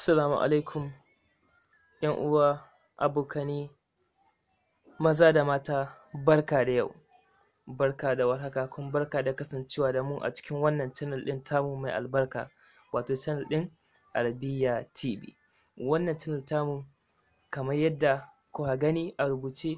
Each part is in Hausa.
Assalamu alaikum ‘yan uwa, abokane, maza da mata, barka da yau, barka da warhaka, kuma barka da kasancewa da mu a cikin wannan channel ɗin tamu mai albarka, wato channel ɗin Arabiya TV. Wannan channel tamu, kamar yadda kuka gani a rubuce,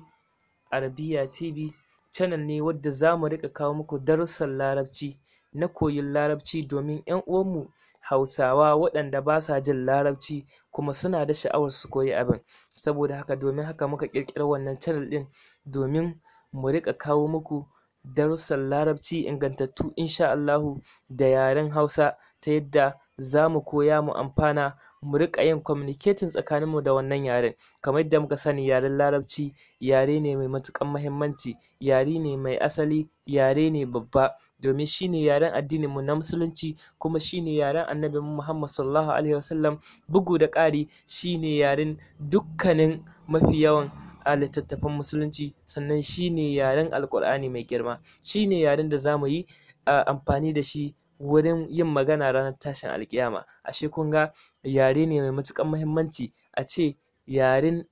Arabiya TV channel ne wadda za mu riƙa kawo muku darussan Larabci na koyon Larabci domin ‘yan uwanmu Hausawa waɗanda ba sa jin Larabci kuma suna da sha'awar su koyi abin. Saboda haka, domin haka muka ƙirƙiri wannan channel ɗin, domin mu riƙa kawo muku darussan Larabci ingantattu, insha Allahu, da yaren Hausa, ta yadda za mu koya, mu amfana, mu riƙa yin communicating tsakaninmu da wannan yaren. Kamar yadda muka sani, yaren Larabci yare ne mai matuƙar muhimmanci, yare ne mai asali, yare ne babba, domin shi ne yaren addininmu na Musulunci, kuma shi ne yaren Annabinmu Muhammad Sallallahu Alaihi Wasallam. Bugu da ƙari, shi ne yaren dukkanin mafi yawan a littattafan Musulunci, sannan shi ne yaren Alƙur'ani mai girma, shi ne yaren da za mu yi amfani da shi wurin yin magana ranar tashin alƙiyama. Ashe kun ga yare ne mai matuƙar muhimmanci, a ce yaren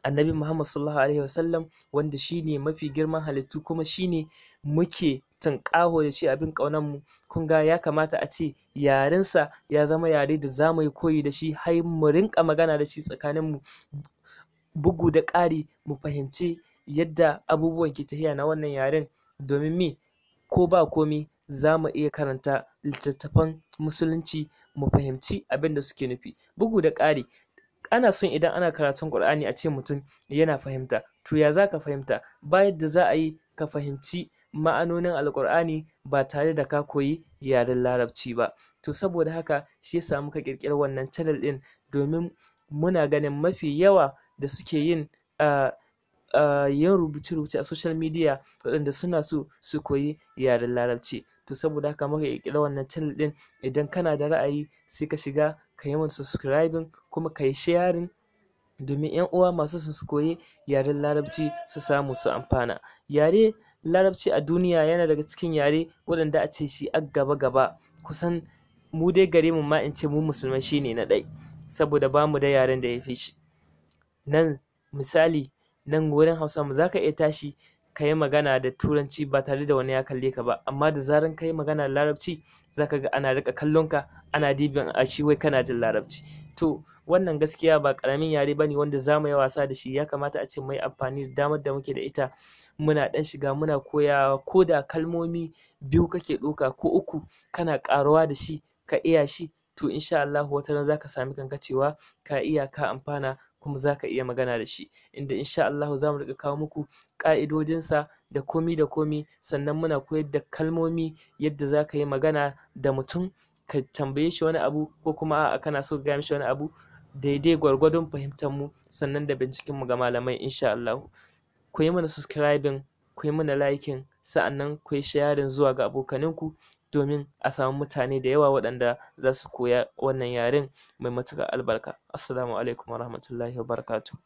Annabi Muhammad Sallallahu Alaihi Wasallam, wanda shi ne mafi girman halittu, kuma shi ne muke tunƙaho da shi, abin ƙaunarmu. Kun ga ya kamata a ce yarensa ya zama yare da za mu yi koyi da shi har mu rinƙa magana da shi tsakaninmu. Bugu da ƙari, mu fahimci yadda abubuwan ke tafiya na wannan yaren, domin me? Ko ba komi, za mu iya karanta littattafan Musulunci mu fahimci abin da suke nufi. Bugu da ƙari, ana son idan ana karatun Ƙur'ani a ce mutum yana fahimta. To, ya za ka fahimta? Ba yadda za a yi ka fahimci ma'anonin Alƙur'ani ba tare da ka koyi yaren Larabci ba. To, saboda haka shi yasa muka ƙirƙiri wannan channel ɗin, domin muna ganin mafi yawa da suke yin yin rubuce-rubuce a social media, waɗanda suna so su koyi yaren Larabci. To, saboda haka muka ƙirƙiri wannan channel ɗin. Idan kana da ra'ayi, sai ka shiga ka yi mana subscribing, kuma ka yi sharing, domin ‘yan uwa masu son su koyi yaren Larabci su samu su amfana. Yare Larabci a duniya yana daga cikin yare waɗanda a ce shi a gaba-gaba. Kusan mu dai gare mu ma, in ce mu Musulmai, shi ne na ɗai, saboda ba mu da yaren da ya fi shi. Nan misali, nan wurin Hausa mu, za ka iya tashi ka yi magana da Turanci ba tare da wani ya kalle ka ba, amma da zaran ka yi magana da Larabci, za ka ga ana riƙa kallon ka, ana dibin a shi wai kana jin Larabci. To, wannan gaskiya ba ƙaramin yare ba ne wanda za mu yi wasa da shi. Ya kamata a ce mu yi amfani da damar da muke da ita, muna ɗan shiga muna koyawa. Ko da kalmomi biyu kake ɗauka ko uku, kana ƙaruwa da shi, ka iya shi, to insha Allahu wata ran za ka sami kanka cewa ka iya, ka amfana, kuma za ka iya magana da shi. Inda insha Allahu za mu riƙa kawo muku ƙa'idodinsa da komi da komi, sannan muna koyar da kalmomi, yadda za ka yi magana da mutum, ka tambaye shi wani abu, ko kuma a'a, kana so ka gaya mishi wani abu, daidai gwargwadon fahimtar mu, sannan da binciken mu ga malamai, insha Allahu. Ku yi mana subscribing, ku yi mana liking, sa'annan ku yi sharing zuwa ga abokaninku, domin a samu mutane da yawa waɗanda za su koya wannan yaren mai matuƙar albarka. Assalamu alaikum warahmatullahi wabarakatuh.